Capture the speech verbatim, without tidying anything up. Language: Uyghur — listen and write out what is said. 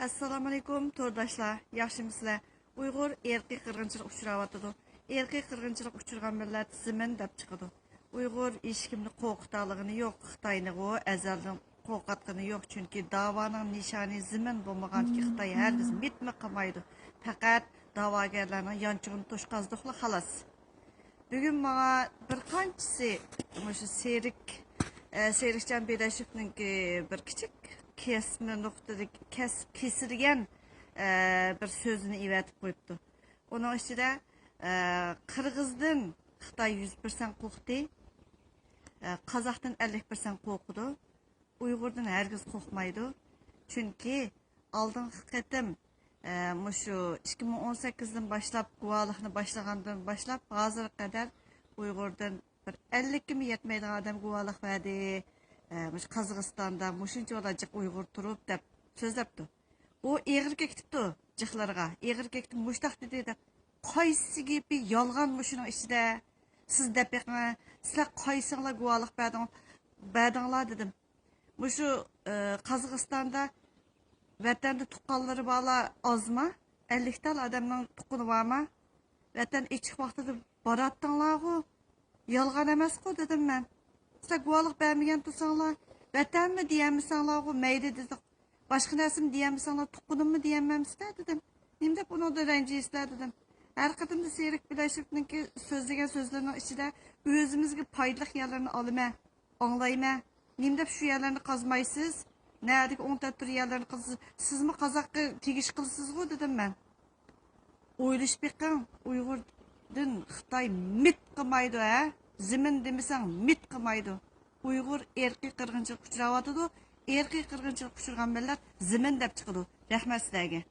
ئەسسالامۇئەلەيكۇم تورداشلار، ياخشىمۇسىلەر؟ ئۇيغۇر ئىرقىي قىرغىنچىلىق ئۇچراۋاتىدۇ. ئىرقىي قىرغىنچىلىق ئۇچرىغان مىللەت زېمىن دەپ چىقىدۇ. ئۇيغۇر ھېچكىمنى قورقۇتالىغىنى يوق، خىتاينىغۇ ئەزەلدىن قورقاتقىنى يوق، چۈنكى داۋانىڭ نىشانى زېمىن بولمىغاندىكى خىتاي ھەرگىز مىتمۇ قىلمايدۇ. پەقەت داۋاگەرلەرنىڭ يانچۇقىنى توشقازدۇقلا خالاس. بۈگۈن ماڭا بىر قانچىسى مۇشۇ سېرىك، ئە، سېرىكجان بىلەشېۋنىڭكى بىر كىچىك كەسمە نۇقتىدىكى كەس-، كېسىلگەن، ئە، بىر سۆزىنى ئېۋەتىپ قويۇپتۇ. ئۇنىڭ ئىچىدە، ئە، قىرغىزدىن خىتاي يۈز پىرسەنت قورقتى، ئە، قازاقتىن ئەللىك پىرسەنت قورقىدۇ، ئۇيغۇردىن ھەرگىز قورقمايدۇ. چۈنكى ئالدىنقى قېتىم، ئە، مۇشۇ ئىككى مىڭ ئون سەككىزدىن باشلاپ، گۇۋاھلىقنى باشلىغاندىن باشلاپ ھازىرغا قەدەر ئۇيغۇردىن بىر ئەللىككىمۇ يەتمەيدىغان ئادەم گۇۋاھلىق بەردى. ئە، مۇشۇ قازاقىستاندا مۇشۇنچىۋالا جىق ئۇيغۇر تۇرۇپ دەپ سۆزلەپتۇ. ئۇ ئېغىر كېكىتىپتۇ جىقلىرىغا. ئېغىر كېكىتىپ مۇشتاق دېدى دەپ. قايسى گېپى يالغان مۇشۇنىڭ ئىچىدە؟ سىز دەپ بېقىڭ، سىلەر قايسىڭلار گۇۋاھلىق بەردىڭ-، بەردىڭلار دېدىم. مۇشۇ، ئى، قازاقىستاندا ۋەتەندە تۇغقانلىرى بارلار ئازما؟ ئەللىك تال ئادەمنىڭ تۇغقىنى بارما؟ ۋەتەن ئېچىق ۋاقتىدا باراتتىڭلارغۇ؟ يالغان ئەمەسقۇ دېدىم مەن. سىلەر گۇۋاھلىق بەرمىگەن تۇرساڭلار، ۋەتەنمۇ دېيەلمىسەڭلارغۇ، مەيلى دېدۇق. باشقا نەرسىمۇ دېيەلمىسەڭلار، تۇغقىنىممۇ دېيەلمەمسىلەر دېدىم. نېمە دەپ ئۇنىڭدىن رەنجىيسىلەر دېدىم. ھەر قېتىمدا سېرىك بىلەشېۋنىڭكى سۆزلىگەن سۆزلىرىنىڭ ئىچىدە ئۆزىمىزگە پايدىلىق يەرلىرىنى ئالىمەن، ئاڭلايمەن. نېمە دەپ شۇ يەرلەرنى قازمايسىز؟ نەدىكى ئوڭ تەتۈر يەرلەرنى قازىسىز؟ سىزمۇ قازاققا تېگىش قىلىسىزغۇ دېدىم مەن. ئويلىشىپ بېقىڭ، ئۇيغۇردىن خىتاي مىت قىلمايدۇ، ھە؟ زېمىن دېمىسەڭ مىت قىلمايدۇ. ئۇيغۇر ئىرقىي قىرغىنچىلىققا ئۇچراۋاتىدۇ. ئىرقىي قىرغىنچىلىققا ئۇچرىغان مىللەت زېمىن دەپ چىقىدۇ. رەھمەت سىلەرگە.